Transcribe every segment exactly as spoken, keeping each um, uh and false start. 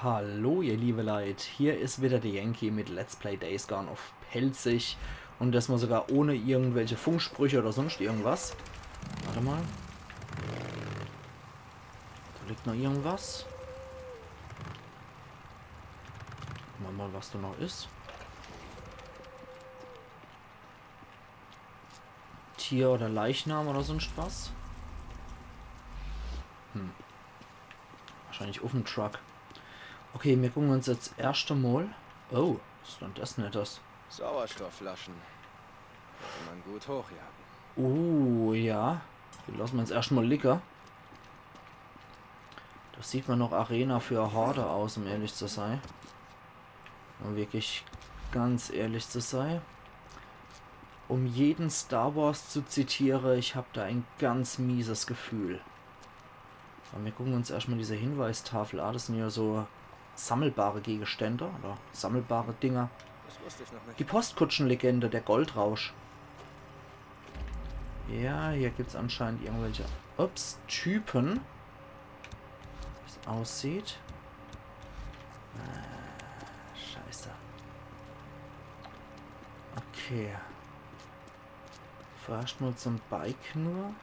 Hallo ihr liebe Leit, hier is wieder de Yankee mit Let's Play Days Gone uff Pälzisch und des mol sogar ohne irgendwelche Funksprüche oder sonscht irgendwas. Wart mol. Do liegt noch irgendwas. Gucke mer mol, was do noch is. Tier oder Leichnam oder sonscht was. Hm. Wahrscheinlich uffm Truck. Okay, mir gucken uns jetzt erscht emol. Oh, was is dann des Nettes? Sauerstoffflaschen. Kann man gut hochjagen. Oh, ja. Die losse mer uns erscht mol liege. Do sieht mer noch Arena für Horde aus, um ehrlich zu sei. Um wirklich ganz ehrlich zu sei. Um jeden Star Wars zu zitiere, ich hab do e ganz mieses Gefühl. Awwer mir gucken uns erscht mol diese Hinweistafel an. Des sin jo so sammelbare Gegenstände oder sammelbare Dinger. Das wusste ich noch nicht. Die Postkutschenlegende, der Goldrausch. Ja, hier gibt's anscheinend irgendwelche, ups, Typen. Wie's aussieht. Ah, scheiße. Okay. Erscht mol zum Bike nur.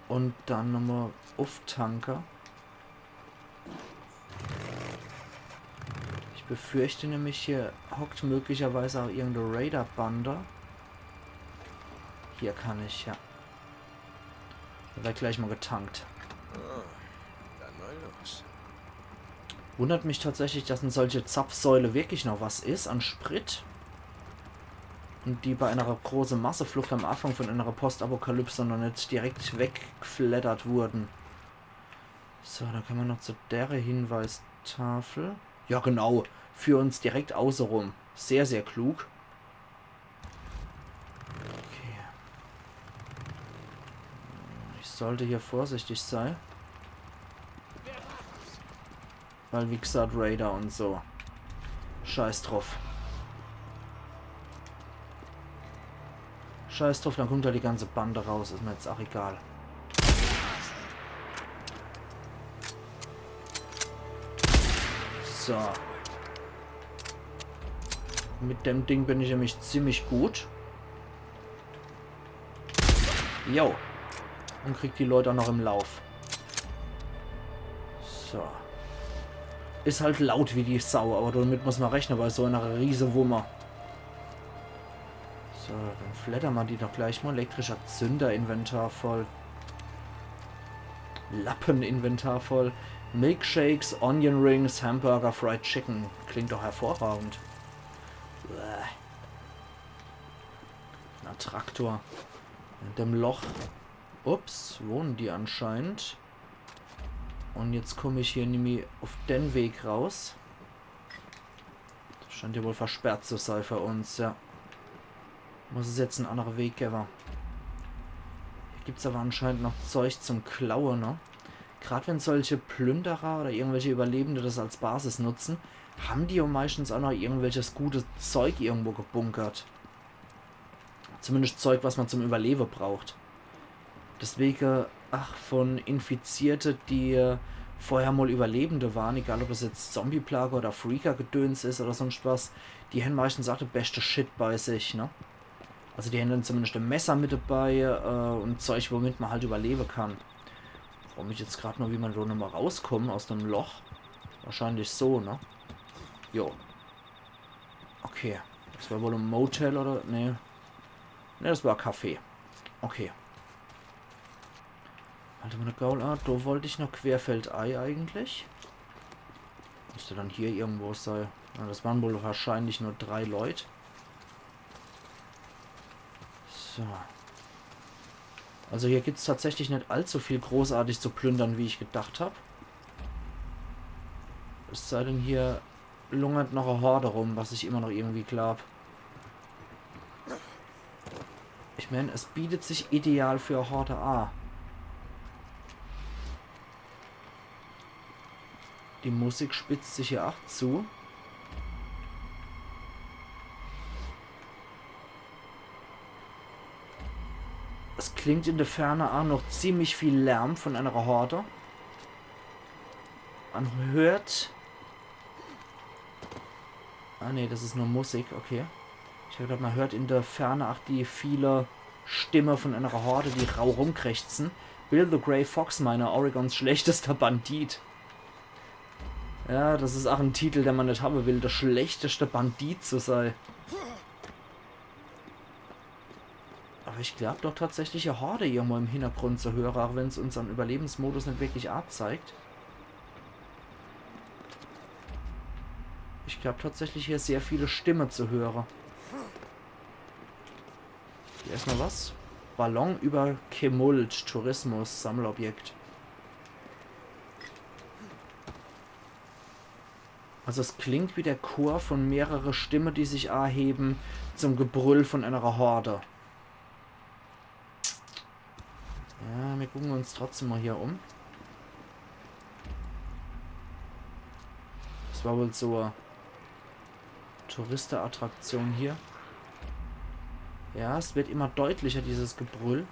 Und dann nochmol ufftanke. Ich befürchte nämlich, hier hockt möglicherweise auch irgende Raider-Bande. Hier kann ich, ja. Do werd gleich mol getankt. Ah, dann mol los. Wundert mich tatsächlich, dass in solche Zapfsäule wirklich noch was is an Sprit. Und die bei einer große Masseflucht am Anfang von einer Postapokalypse noch net direkt weggfleddert wurden. So, dann kann mer noch zu dere Hinweistafel. Ja, genau. Führ uns direkt außerum. Sehr, sehr klug. Okay. Ich sollte hier vorsichtig sei. Weil, wie gesagt, Raider und so. Scheiß druff. Scheiß druff, dann kommt halt die ganze Bande raus. Is mer jetzt auch egal. So. Mit dem Ding bin ich nämlich ziemlich gut. Jo. Und krieg die Leute auch noch im Lauf. So. Is halt laut wie die Sau, aber damit muss mer rechne, bei so einer Riesewummer. So, dann fleddern mer die doch gleich mol. Elektrischer Zünder, Inventar voll. Lappen, Inventar voll. Milkshakes, Onion Rings, Hamburger, Fried Chicken. Klingt doch hervorragend. Bäh. Na, Traktor. In dem Loch. Ups, wohnen die anscheinend. Und jetzt komm ich hier nimmi uff den Weg raus. Das scheint ja wohl versperrt zu sei für uns, ja. Muss es jetzt en annere Weg gewwe. Hier gibt's aber anscheinend noch Zeug zum Klaue, ne? Grad wenn solche Plünderer oder irgendwelche Überlebende das als Basis nutzen, haben die ja meistens auch noch irgendwelches gutes Zeug irgendwo gebunkert. Zumindest Zeug, was man zum Überlebe braucht. Deswege, ach, von Infizierte, die vorher mal Überlebende waren, egal ob das jetzt Zombie-Plage oder Freaker-Gedöns is oder sonst was, die hän meistens auch de beste Shit bei sich, ne? Also die hän dann zumindest e Messer mit dabei, äh, und Zeug, womit man halt überlebe kann. Frag mich jetzt grad nur, wie man do nochmal rauskomme aus dem Loch. Wahrscheinlich so, ne? Jo. Okay. Das war wohl e Motel oder? Nee. Nee, das war e Café. Okay. Halt mal e Gaul. Ah, do wollt ich noch querfeldei eigentlich. Müsst dann hier irgendwo sei. Ja, das waren wohl wahrscheinlich nur drei Leut. So. Also hier gibt's tatsächlich net allzu viel großartig zu plündern, wie ich gedacht hab. Es sei denn, hier lungert noch e Horde rum, was ich immer noch irgendwie glaub. Ich mein, es bietet sich ideal für e Horde a. Die Musik spitzt sich hier ach zu. Es klingt in der Ferne auch noch ziemlich viel Lärm von einer Horde. Man hört Ah, nee, das is nur Musik, okay. Ich hab gedacht, man hört in der Ferne ach die viele Stimme von einer Horde, die rau rumkrächzen. Bill the Grey Fox, meine Oregons schlechtester Bandit. Ja, das is ach en Titel, den man net habe will, der schlechteste Bandit zu sei. Aber ich glaub doch tatsächlich, e Horde irgendwo im Hintergrund zu höre, auch wenn's unsern Überlebensmodus net wirklich anzeigt. Ich glaub tatsächlich, hier sehr viele Stimme zu höre. Hier erstmal was. Ballon über Kemult, Tourismus, Sammelobjekt. Also es klingt wie der Chor von mehrere Stimme, die sich erheben zum Gebrüll von einer Horde. Ja, wir gucken uns trotzdem mal hier um. Das war wohl so e Touristenattraktion hier. Ja, es wird immer deutlicher, dieses Gebrüll.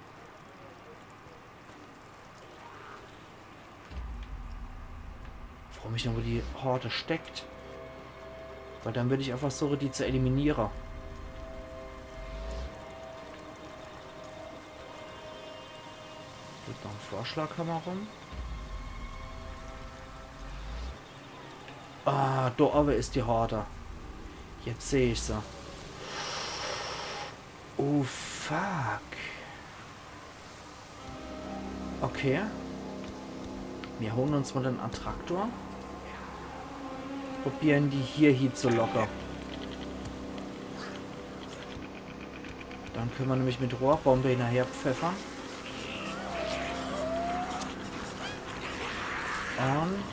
Frag mich noch, wo die Horde steckt. Weil dann würd ich einfach versuche, die zu eliminiere. Geht noch e Vorschlaghammer rum. Ah, do owwe is die Horde. Jetzt seh ich se. Oh, fuck. Okay. Wir holen uns mal den Attraktor. Probieren die hier hie zu locke. Dann können wir nämlich mit Rohrbombe hinterher pfeffern. Und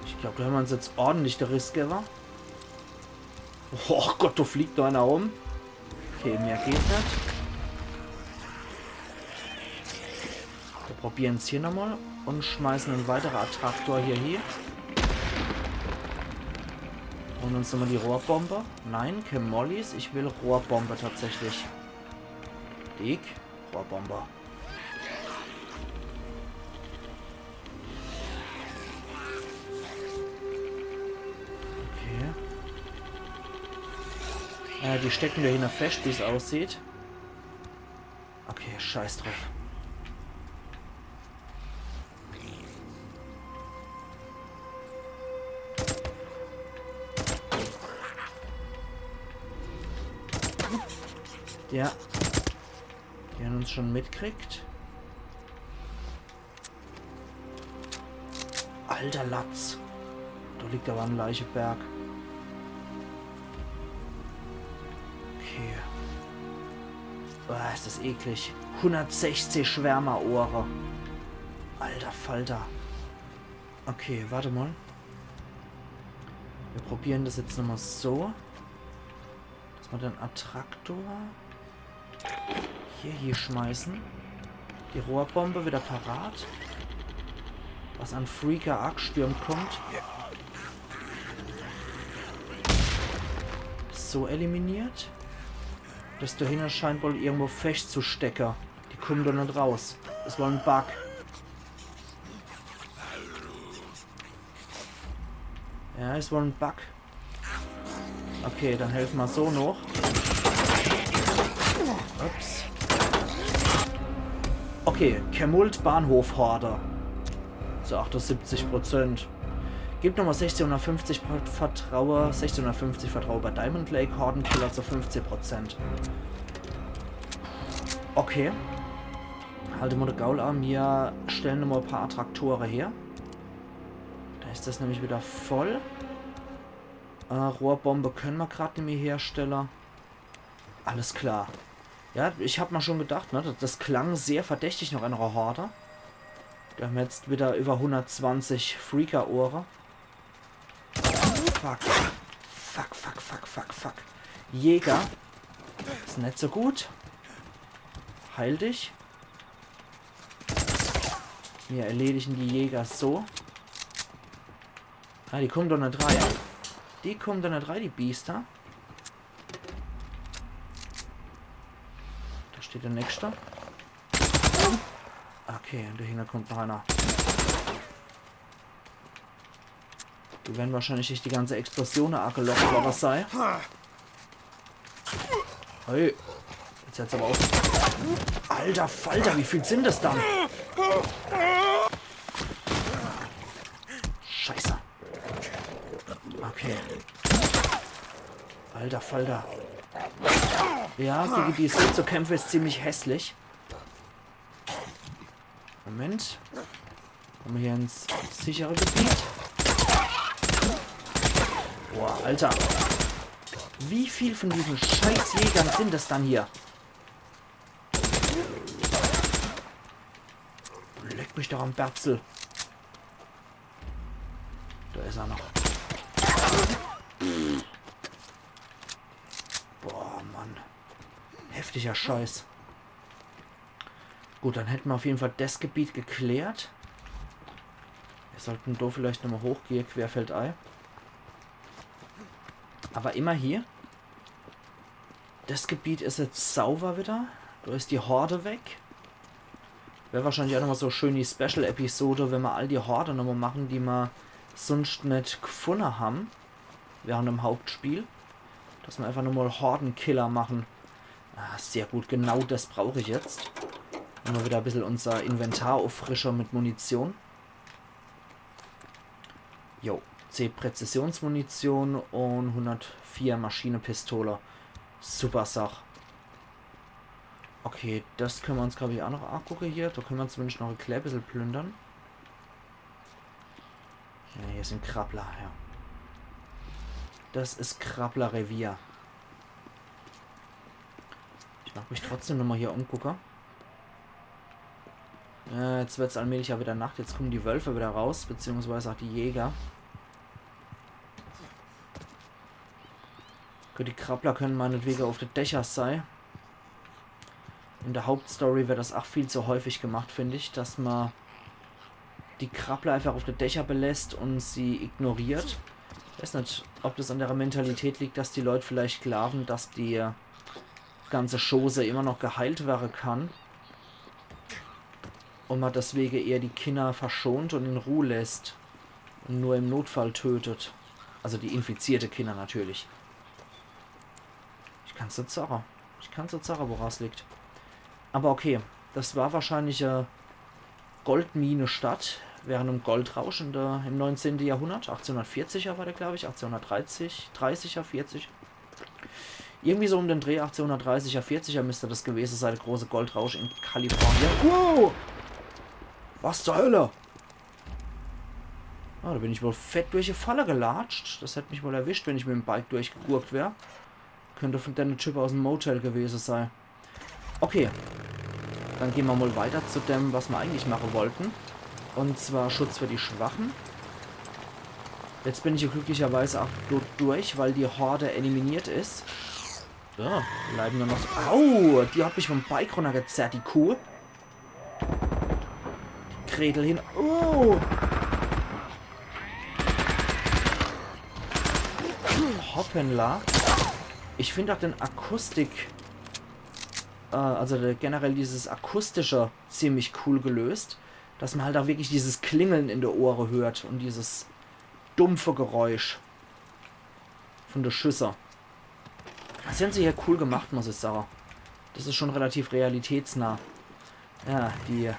ich glaub, da haben wir uns jetzt ordentlich der Riss gewahrt. Oh Gott, da fliegt da einer rum. Okay, mehr geht net. Wir probieren's hier nochmal und schmeißen en weiterer Attraktor hier hie. Und uns nochmal die Rohrbombe. Nein, kein Mollys. Ich will Rohrbombe tatsächlich. Dick. Rohrbombe. Okay. Äh, die stecken da hinne fest, wie's aussieht. Okay, scheiß drauf. Ja. Die haben uns schon mitgekriegt. Alter Latz. Da liegt aber ein Leicheberg. Okay. Boah, ist das eklig. Hundertsechzig Schwärmerohre. Alter Falter. Okay, warte mal. Wir probieren das jetzt nochmal so. Dass wir den Attraktor hier, hier schmeißen. Die Rohrbombe wieder parat. Was an Freaker angestürmt kommt. So eliminiert. Das dahinter scheint wohl irgendwo festzustecke. Die kommen doch nicht raus. Es war ein Bug. Ja, es war ein Bug. Okay, dann helfen wir so noch. Ups. Okay, Kemult Bahnhof Horde. So, achtundsiebzig Prozent. Gibt nochmal sechzehnhundertfünfzig Ver- Vertraue, sechzehnhundertfünfzig Vertraue bei Diamond Lake, Hordenkiller zu fünfzig Prozent. Okay. Halt mal de Gaul an, wir stellen nochmal ein paar Attraktore her. Da ist das nämlich wieder voll. Äh, Rohrbombe können wir gerade nicht mehr herstellen. Alles klar. Ja, ich hab mal schon gedacht, ne, das, das klang sehr verdächtig nach einer Horde. Wir haben jetzt wieder über hundertzwanzig Freaker-Ohre. Fuck. Fuck, fuck, fuck, fuck, fuck. Jäger. Ist nicht so gut. Heil dich. Wir erledigen die Jäger so. Ah, die kommen doch nicht rein. Die kommen doch nicht rein, die Biester. Steht der nächste? Okay, in de Hintergrund noch einer. Die werden wahrscheinlich durch die ganze Explosion agelockt oder was sei. Hey, jetzt hört's aber auf. Alter Falter, wie viel sind das dann? Scheiße. Okay. Alter Falter. Ja, gegen die so zu kämpfen ist ziemlich hässlich. Moment. Kommen wir hier ins sichere Gebiet. Boah, Alter. Wie viel von diesen Scheißjägern sind das dann hier? Leck mich doch am Berzel. Da ist er noch. Boah, Mann. Heftiger Scheiß. Gut, dann hätten wir auf jeden Fall das Gebiet geklärt. Wir sollten da vielleicht nochmal hochgehen, querfeldei. Aber immer hier. Das Gebiet ist jetzt sauber wieder. Da ist die Horde weg. Wäre wahrscheinlich auch nochmal so schön die Special-Episode, wenn wir all die Horde nochmal machen, die wir sonst nicht gefunden haben während dem Hauptspiel. Dass wir einfach nochmal Hordenkiller machen. Ah, sehr gut, genau das brauche ich jetzt. Immer wieder ein bisschen unser Inventar auffrischen mit Munition. Jo, zehn Präzisionsmunition und hundertvier Maschinenpistole. Super Sach. Okay, das können wir uns, glaube ich, auch noch angucken hier. Da können wir zumindest noch ein klein bisschen plündern. Ja, hier sind Krabbler, ja. Das ist Krabbler-Revier. Ich mag mich trotzdem nochmal hier umgucken. Äh, jetzt wird's allmählich ja wieder Nacht. Jetzt kommen die Wölfe wieder raus, beziehungsweise auch die Jäger. Gut, die Krabbler können meinetwegen auf de Dächer sei. In der Hauptstory wird das auch viel zu häufig gemacht, finde ich, dass man die Krabbler einfach auf de Dächer belässt und sie ignoriert. Ich weiß nicht, ob das an der Mentalität liegt, dass die Leute vielleicht glauben, dass die ganze Chose immer noch geheilt werden kann. Und man deswegen eher die Kinder verschont und in Ruhe lässt und nur im Notfall tötet. Also die infizierte Kinder natürlich. Ich kann's nicht sagen. Ich kann's nicht sagen, woran's liegt. Aber okay, das war wahrscheinlich äh, Goldmine-Stadt während dem Goldrausch in der, im neunzehnten Jahrhundert. Achtzehnhundertvierziger war der, glaube ich. Achtzehnhundertdreißig, dreißiger, vierzig. Irgendwie so um den Dreh, achtzehnhundertdreißiger, vierziger müsste das gewesen sein, der große Goldrausch in Kalifornien. Wow! Was zur Hölle? Ah, da bin ich wohl fett durch die Falle gelatscht. Das hätte mich wohl erwischt, wenn ich mit dem Bike durchgegurkt wär. Könnte von dem Typ aus dem Motel gewesen sein. Okay. Dann gehen wir mal weiter zu dem, was wir eigentlich machen wollten. Und zwar Schutz für die Schwachen. Jetzt bin ich hier glücklicherweise auch dort durch, weil die Horde eliminiert ist. Ja, bleiben nur noch so. Au, die hat mich vom Bike runtergezerrt, die Kuh. Gretel hin. Oh! Hoppala. Ich finde auch den Akustik, äh, also der, generell dieses Akustische ziemlich cool gelöst. Dass man halt auch wirklich dieses Klingeln in der Ohre hört und dieses dumpfe Geräusch von der Schüsse. Das haben sie hier cool gemacht, muss ich sagen. Das ist schon relativ realitätsnah. Ja, die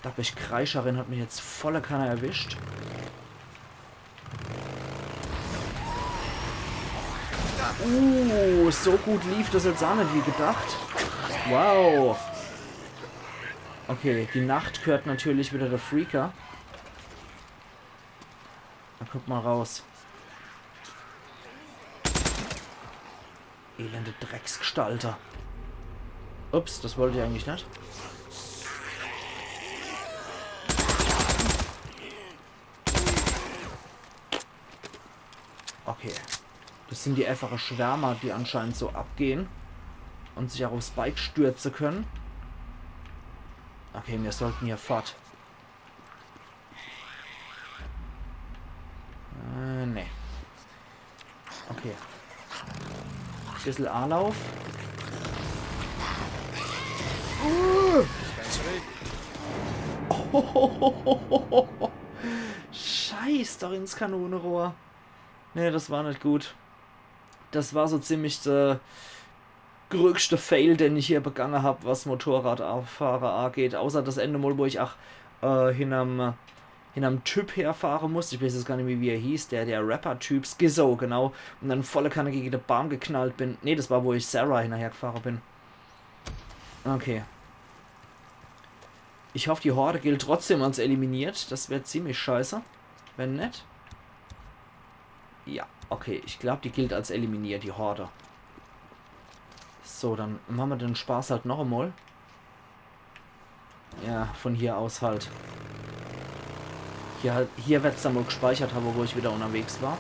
Dappisch-Kreischerin hat mich jetzt volle Kanne erwischt. Uh, so gut lief das jetzt auch nicht wie gedacht. Wow. Okay, die Nacht gehört natürlich wieder der Freaker. Na, guck mal raus. Elende Drecksgestalte. Ups, das wollte ich eigentlich nicht. Okay. Das sind die einfache Schwärmer, die anscheinend so abgehen und sich auch aufs Bike stürzen können. Okay, wir sollten hier fort. Äh, nee. Okay. Bissel Anlauf. Dispensary? Scheiß doch ins Kanonerohr. Nee, das war net gut. Das war so ziemlich der größte Fail, den ich hier begange hab, was Motorradfahre ageht. Außer das ene Mol, wo ich ach äh, hinnerm, hinnerm Typ herfahre musst. Ich weiß jetzt gar net mehr, wie er hieß. Der, der Rapper-Typ, Skizzo, genau. Und dann volle Kanne gege de Baam geknallt bin. Nee, das war, wo ich Sarah hinnerher gefahre bin. Okay. Ich hoff, die Horde gilt trotzdem als eliminiert. Das wär ziemlich scheiße. Wenn net. Ja, okay. Ich glaub, die gilt als eliminiert, die Horde. So, dann mache mer den Spaß halt noch emol. Ja, von hier aus halt. Hier, halt, hier werd's dann wohl gespeichert hawwe, wo ich wieder unterwegs war.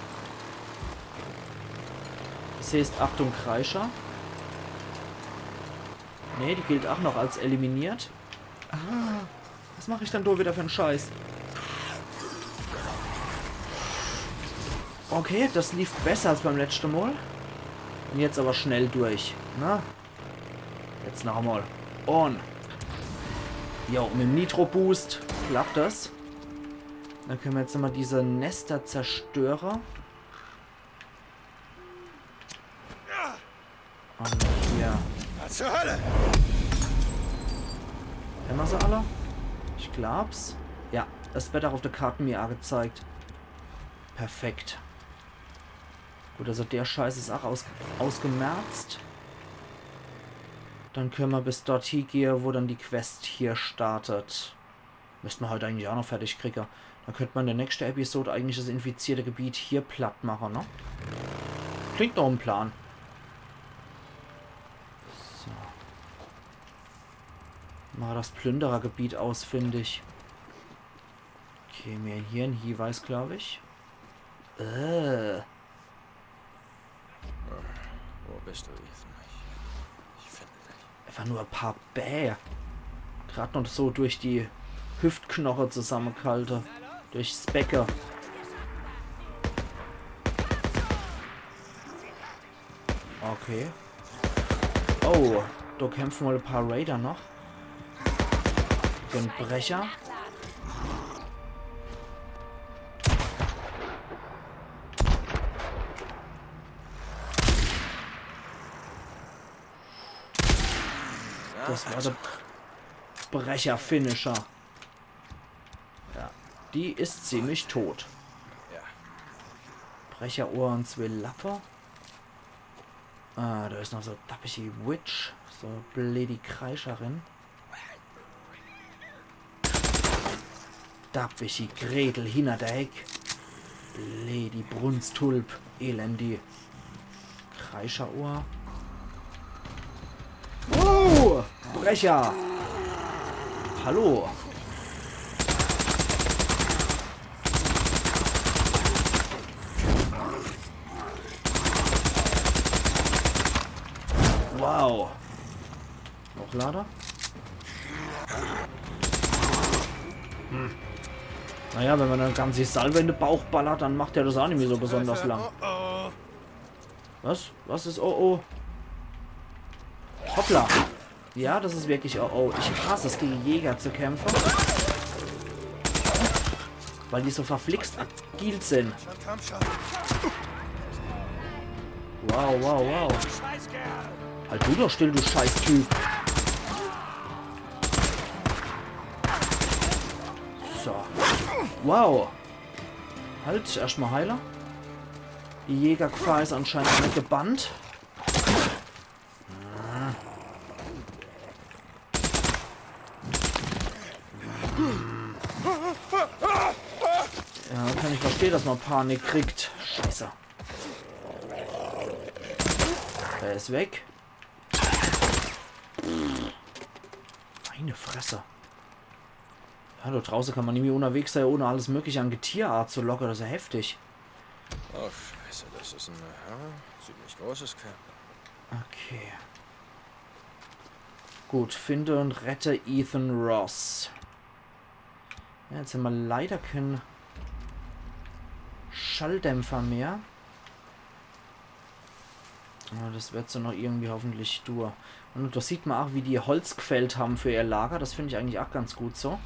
Das heißt, Achtung, Kreischer. Nee, die gilt ach noch als eliminiert. Ah, was mach ich dann do wieder für en Scheiß? Okay, das lief besser als beim letschte Mol. Und jetzt aber schnell durch, ne? Jetzt noch emol. Und. Jo, mit dem Nitro-Boost klappt das. Dann können wir jetzt nochmal diese Nester zerstören. Und hier. Was zur Hölle? Hämmer se alle? Ich glaub's. Ja, es wird auch auf der Karte mir angezeigt. Perfekt. Gut, also der Scheiß ist auch aus, ausgemerzt. Dann können wir bis dort hiegehe, wo dann die Quest hier startet. Müssten wir heute eigentlich auch noch fertig kriegen. Dann könnte man in der nächsten Episode eigentlich das infizierte Gebiet hier platt machen, ne? Klingt nach einem Plan. So. Mal das Plünderergebiet ausfindig. Okay, mir hier en Hinweis, glaub ich. Äh. Wo bist du, Ethan? Ich, ich finde dich. Einfach nur ein paar Bää. Grad noch so durch die Hüftknoche zusammengehalte. Durchs Becke. Okay. Oh, da kämpfen wohl ein paar Raider noch. So ein Brecher. Das war der Brecher-Finisher. Ja, die ist ziemlich tot. Brecherohr und zwei Lappe. Ah, da ist noch so dappige Witch, so blödi Kreischerin. Dappige Gretel hinter der Eck. Blödi Brunstulp, elendi. Kreischerohr. Oh! Brecher! Hallo! Wow! Noch Lader? Hm. Naja, wenn man dann ganz die Salve in den Bauch ballert, dann macht er das auch nicht mehr so besonders lang. Was? Was ist oh oh? Hoppla. Ja, das ist wirklich oh oh. Ich hasse es, gegen Jäger zu kämpfen. Weil die so verflixt agil sind. Wow, wow, wow. Halt du doch still, du Scheißtyp. So. Wow. Halt, erstmal heile. Die Jägergefahr ist anscheinend nicht gebannt. Ja, kann ich verstehen, dass man Panik kriegt. Scheiße. Der ist weg. Meine Fresse. Ja, da draußen kann man irgendwie unterwegs sein, ohne alles Mögliche an Getier zu locken. Das ist ja heftig. Oh, Scheiße, das ist ein, ja, ziemlich großes Camp. Okay. Gut, finde und rette Ethan Ross. Ja, jetzt haben wir leider keinen Schalldämpfer mehr. Ja, das werd se noch irgendwie hoffentlich durch. Und do sieht ma ach, wie die Holz gfällt hän für ihr Lager. Das find ich eigentlich ach ganz gut so.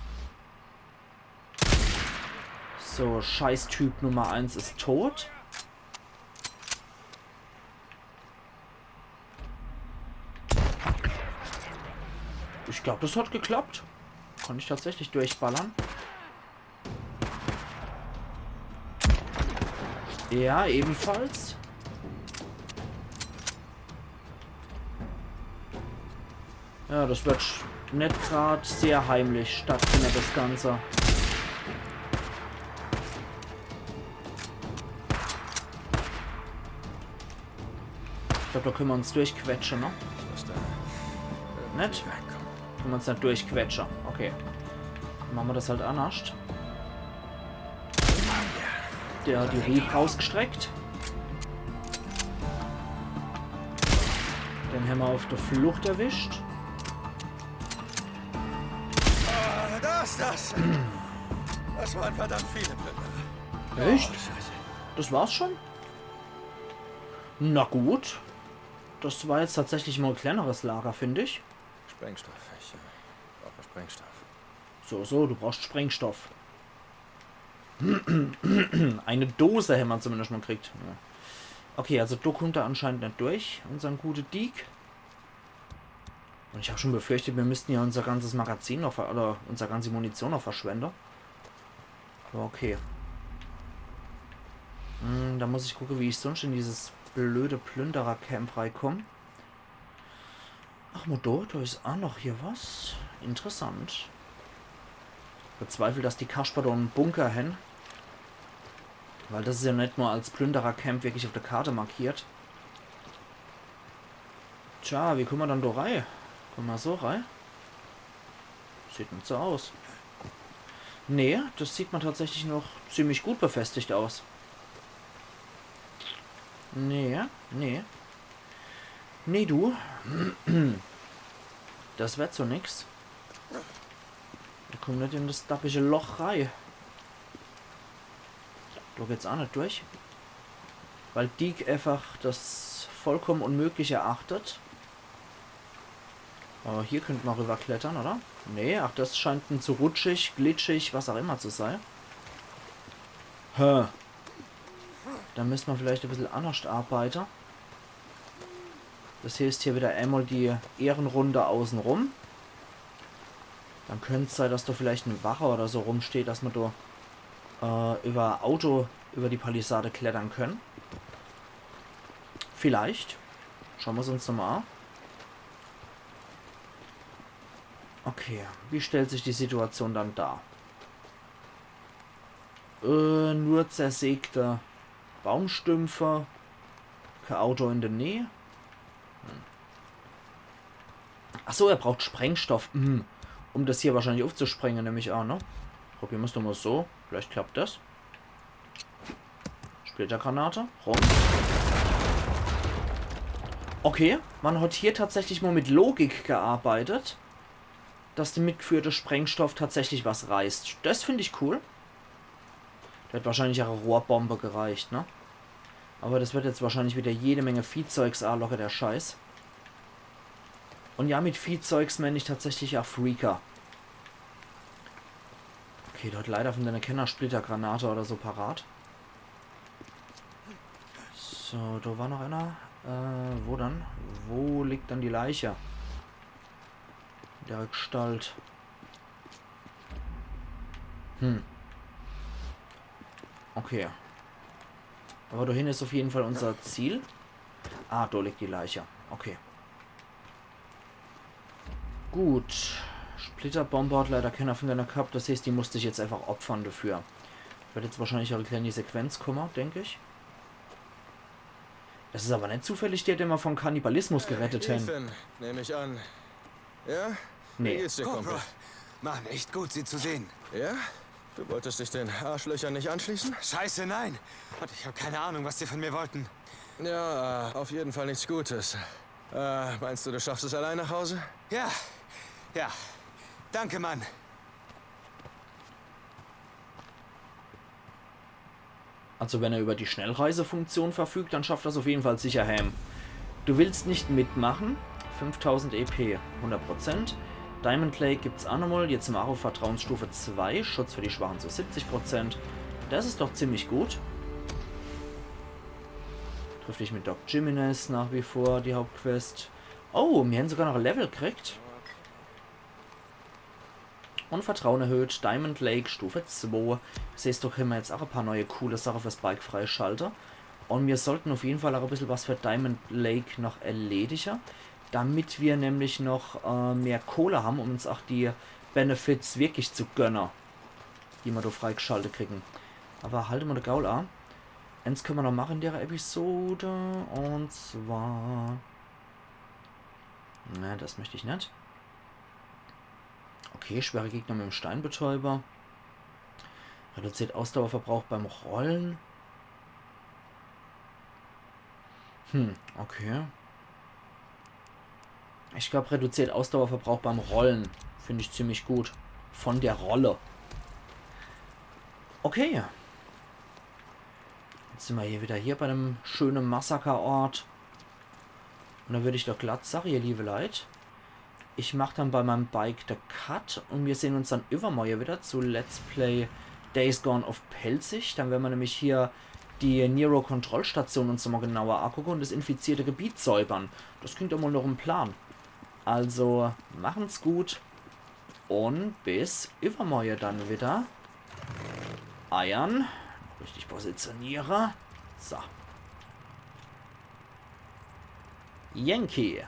So, Scheißtyp Nummer eins is tot. Ich glaub, das hat geklappt. Konnt ich tatsächlich durchballern. Ja, ebenfalls. Ja, das wird sch-, net grad sehr heimlich stattfindet, das Ganze. Ich glaub, do könne ma uns durchquetsche, ne? Net? Könne ma uns net durchquetsche. Okay. Dann mache ma das halt annerscht. Der hat die Rieb rausgestreckt. Den hämmer auf der Flucht erwischt. Ah, das, das. Das waren verdammt viele Plünderer. Echt? Oh, Scheiße. Das war's schon? Na gut. Das war jetzt tatsächlich mal ein kleineres Lager, find ich. Sprengstoff. Ich äh, brauche Sprengstoff. So, so, du brauchst Sprengstoff. Eine Dose hämmer zumindest schon mal gekriegt. Ja. Okay, also do kummt er anscheinend net durch, unsern gute Deek. Und ich hab schon befürchtet, wir müssten ja unser ganzes Magazin noch ver-, oder unser ganze Munition noch verschwende. Aber okay. Hm, da muss ich gucke, wie ich sonst in dieses blöde Plünderer-Camp reikomm. Ach, Moment, do is ach noch hier was. Interessant. Bezweifel, dass die Kasper do en Bunker hän. Weil das is ja net mal als Plünderer-Camp wirklich auf der Karte markiert. Tja, wie kumme ma dann do rei? Kumme ma so rei? Sieht net so aus. Nee, das sieht ma tatsächlich noch ziemlich gut befestigt aus. Nee, nee. Nee, du. Das werd so nix. Mir kumme net in das dappische Loch rei. Do geht's ach net durch. Weil Deek einfach das vollkommen unmöglich erachtet. Aber hier könnt ma rüberklettere, oder? Nee, ach, das scheint en zu rutschig, glitschig, was auch immer zu sei. Hä. Da müsse ma vielleicht e bissel annerscht arbeite. Das heißt, hier wieder einmal die Ehrenrunde außenrum. Dann könnt's sei, dass do vielleicht en Wache oder so rumsteht, dass ma do, äh, über Auto über die Palisade klettere könne. Vielleicht. Schaue ma's uns nochmal an. Okay, wie stellt sich die Situation dann dar? Äh, nur zersägte Baumstümpfe. Kein Auto in der Nähe. Hm. Ach so, er braucht Sprengstoff, hm, um das hier wahrscheinlich aufzusprengen, nemm ich an, ne? Probiere ma's doch mal so. Vielleicht klappt das. Splittergranate. Rum. Okay, ma hat hier tatsächlich mal mit Logik gearbeitet, dass der mitgeführte Sprengstoff tatsächlich was reißt. Das find ich cool. Da hat wahrscheinlich ach e Rohrbombe gereicht, ne? Aber das wird jetzt wahrscheinlich wieder jede Menge Viehzeugs anlocke, der Scheiß. Und ja, mit Viehzeugs mein ich tatsächlich ach Freaker. Okay, do hat leider von dene kenner Splittergranate oder so parat. So, do war noch einer. Äh, wo dann? Wo liegt dann die Leiche? In der Gestalt. Hm. Okay. Aber do hinne is auf jeden Fall unser Ziel. Ah, do liegt die Leiche. Okay. Gut. Splitterbombe hat leider kenner von dene gehabt, das heißt, die musst ich jetzt einfach opfern dafür. Wird jetzt wahrscheinlich ach e kleine Sequenz kumme, denk ich. Das is aber net zufällig der, den ma von Kannibalismus gerettet hän. Ethan, nehm ich an. Ja? Nee. Wie geht's dir, Kumpel? Corporal, Mann, echt gut, Sie zu sehen. Ja? Du wolltest dich den Arschlöchern nicht anschließen? Scheiße, nein! Und ich hab keine Ahnung, was die von mir wollten. Ja, äh, auf jeden Fall nichts Gutes. Äh, meinst du, du schaffst es allein nach Hause? Ja, ja. Danke, Mann. Also wenn er über die Schnellreisefunktion verfügt, dann schafft er's auf jeden Fall sicher heim. Du willst nicht mitmachen? Fünftausend E P, hundert Prozent. Diamond Lake gibt's aa nochmal. Jetzt maa aa uff Vertrauensstufe zwei. Schutz für die Schwachen zu siebzig Prozent. Das is doch ziemlich gut. Triff dich mit Doc Jimenez nach wie vor, die Hauptquest. Oh, mir hän sogar noch e Level kriegt. Und Vertrauen erhöht. Diamond Lake Stufe zwei. Sehst du, kenne mer jetzt aa e paar neie coole Sache fürs Bike freischalte. Und mir sollten uff jeden Fall aa e bissel was für Diamond Lake noch erledige, damit mir nämlich noch äh, mehr Kohle hän, um uns aa die Benefits wirklich zu gönne, die mer do freigschalte kriegen. Awwer halte mer de Gaul aa. Ens kenne mer noch mache in dere Episode. Und zwar... Ne, das möcht ich net. Okay, schwere Gegner mit dem Steinbetäuber. Reduziert Ausdauerverbrauch beim Rollen. Hm, okay. Ich glaub, reduziert Ausdauerverbrauch beim Rollen. Find ich ziemlich gut. Von der Rolle. Okay. Jetzt sin mer hier wieder hier bei dem schöne Massakerort. Und do würd ich doch glatt sage, ihr liebe Leit, ich mach dann bei meim Bike de Cut und mir sehn uns dann iwwermorje wieder zu Let's Play Days Gone uff Pälzisch. Dann wern mer nämlich hier die Nero-Kontrollstation uns nochmal genauer aagucke und das infizierte Gebiet säubern. Das klingt doch mal noch en Plan. Also, machen's gut und bis iwwermorje dann wieder. Eiern. Richtig positioniere. So. Yankee.